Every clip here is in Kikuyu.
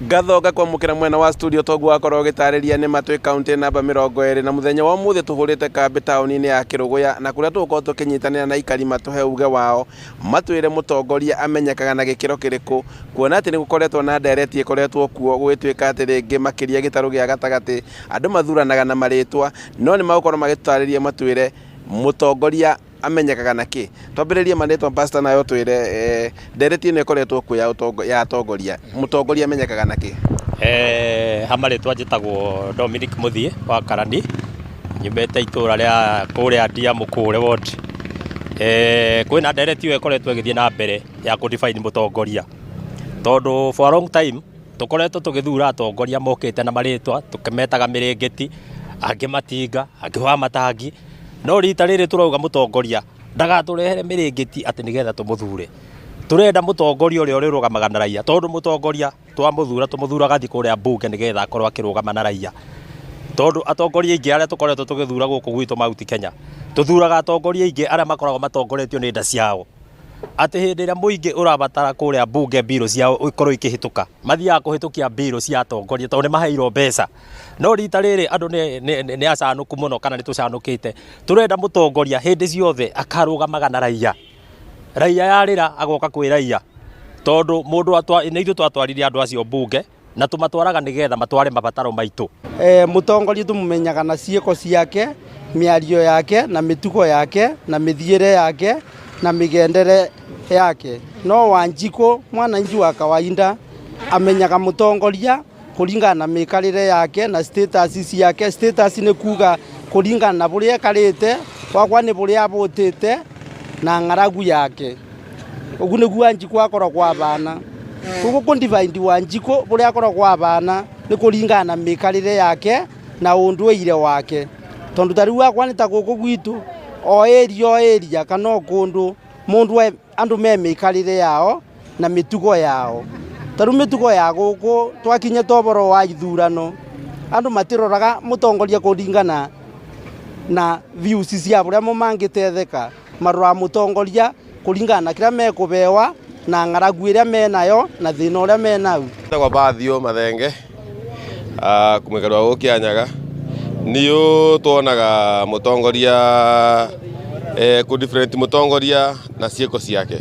Ngatho ngakwamũkĩra mwena wa studio toguo wakorwo ũgĩtarĩria nĩ ma twĩ kaunti namba 20 na mũthenya wa ũmũthĩ tũhũrĩte kambĩ taũni-inĩ ya Kĩrũgũya na kũrĩa tũgũkorwo tũkĩnyitanĩra na aikari matũhe uge wao matwĩre mũtongoria amenyekaga na gĩkĩro kĩrĩkũ kuona atĩ nĩ gũkoretwo na ndereti ĩkoretwo kuo gũgĩtuĩka atĩ rĩngĩ makĩria gĩtarũ gĩa gatagatĩ andũ mathuranaga na marĩtwa no nĩ magũkorwo magĩtũtarĩria matwĩre mũtongoria amenyekaga na kĩ. Twambĩrĩrie marĩtwa pastor nawe ũtwĩre eh, ndereti ĩno ĩkoretwo kuo ya ũtongo- ya atongoria mũtongoria amenyekaga na kĩ. Ha marĩtwa njĩtagwo Dominic Mũthiĩ wa Karani, nyumĩte itũra rĩa kũrĩa Ndia Mũkũre ward. Kwĩna ndereti ĩyo ĩkoretwo ĩgĩthiĩ na mbere ya kũ define mũtongoria, tondũ for a long time tũkoretwo tũgĩthura atongoria mokĩte na marĩtwa tũkĩmetaga mĩrĩngĩti, angĩ matinga, angĩ wa matangi, no rita rĩrĩ tũrauga mũtongoria ndagatũrehere mĩrĩngĩti atĩ nĩgetha tũmũthure. Tũrenda mũtongoria ũrĩa ũrĩrũgamaga na raia, tondũ mũtongoria twamũthura tũmũthuraga athiĩ kũrĩa mbunge nĩgetha akorwo akĩrũgama na raia. Tondũ atongoria aingĩ arĩa tũkoretwo tũgĩthura gũkũ gwitũ Mount Kenya, tũthuraga atongoria aingĩ arĩa makoragwo matongoretio nĩ nda ciao. Atĩ hĩndĩ ĩrĩa mũingĩ ũrabatara kũrĩa mbunge mbirũ ciao ikorwo ikĩhĩtũka, mathiaga kũhĩtũkia mbirũ cia atongoria tondũ nĩ maheirwo mbeca. No rita rĩrĩ andũ nĩ acanũku mũno kana nĩ tũcanũkĩte, tũrenda mũtongoria hĩndĩ ciothe akarũgamaga na raia. Raia yarĩra agoka kwĩ raia, tondũ mũndũ nĩ ithuĩ twatwarire andũ acio mbunge na tũmatwaraga nĩgetha matware mabataro maitũ. Mũtongoria tũmũmenyaga na ciĩko ciake, mĩario yake na mĩtugo yake na mĩthiĩre yake na mĩgendere yake. No Wanjikũ mwananchi wa kawaida amenyaga mũtongoria kũringana na mĩikarĩre yake na status ciake. Status nĩ kuga kũringana na bũrĩa ekarĩte, wakwa nĩ bũrĩa abũtĩte na ng'aragu yake. Ũguo nĩguo Wanjikũ akoragwo abana. Koguo kũ divide Wanjikũ bũrĩa akoragwo abana nĩ kũringana na mĩikarĩre yake na ũndũire wake. Tondũ ta rĩu wakwa nĩ ta gũkũ gwitũ o area o area kana o kũndũ mũndũ andũ me mĩikarĩre yao na mĩtugo yao. Ta rĩu mĩtugo ya gũkũ twakinyĩte ũhoro wa ithurano andũ matiroraga mũtongoria kũringana na views cia ũrĩa mo mangĩtetheka, maroraga mũtongoria kũringana na kĩrĩa mekũbewa na ng'aragu ĩrĩa menayo na thĩna ũrĩa menau. Njĩtagwo Matthew Mathenge, mũikari wa gũkũ Kĩanyaga. Niũ tuonaga mũtongoria kũ different mũtongoria na ciĩko ciake,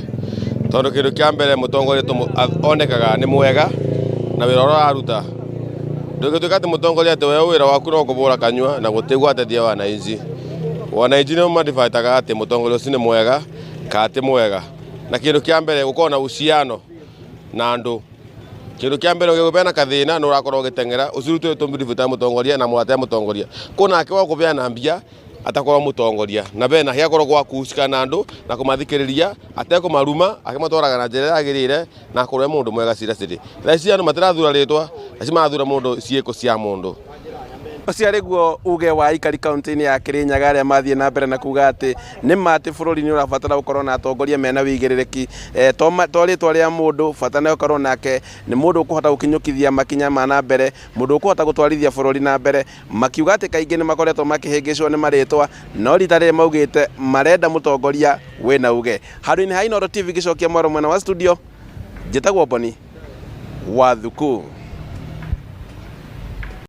tondũ kĩndũ kĩa mbere mũtongoria onekaga nĩ mwega na wĩra ũrĩa araruta. Ndũngĩtuĩka atĩ mũtongoria atĩ we wĩra waku no kũbũra kanyua na gũtirĩ gwateithia wananchi. Wananchi nĩo madivataga atĩ mũtongoria ũcio nĩ mwega kana ti mwega. Na kĩndũ kĩa mbere gũkorwo na uhusiano na andũ. Kĩndũ kĩa mbere ũngĩgĩa na kathĩna nĩ ũrakorwo ũgĩteng'era ũcirutĩre tũmũribũta mũtongoria na mũrata mũtongoria. Kũ nake wa kũbeana mbia atakorwo mũtongoria na bena he akorwo gwa kuhucika na andũ na kũmathikĩrĩria atekũmaruma akĩmatwaraga na njĩra ĩrĩa yagĩrĩire na akorwo e mũndũ mwega seriously. Thaa ici andũ matirathura rĩtwa, thaa ici marathura mũndũ ciĩko cia mũndũ. Ũcio arĩ guo uge wa aikari kaunti-inĩ ya Kirinyaga arĩa mathiĩ na mbere na kuga atĩ nĩ ma atĩ bũrũri nĩ ũrabatara gũkorwo na atongoria mena wĩigĩrĩrĩki to rĩtwa rĩa mũndũ, bata nĩ ũkorwo nake nĩ mũndũ ũkũhota gũkinyũkithia makinya ma na mbere, mũndũ ũkũhota gũtwarithia bũrũri na mbere. Makiuga atĩ kaingĩ nĩ makoretwo makĩhĩngĩcwo nĩ marĩtwa, no rita rĩrĩ maugĩte marenda mũtongoria wĩna uge. Handũ-inĩ ha Inooro TV ngĩcokia mwaro mwena wa studio, njĩtagwo Boni wa Thuku.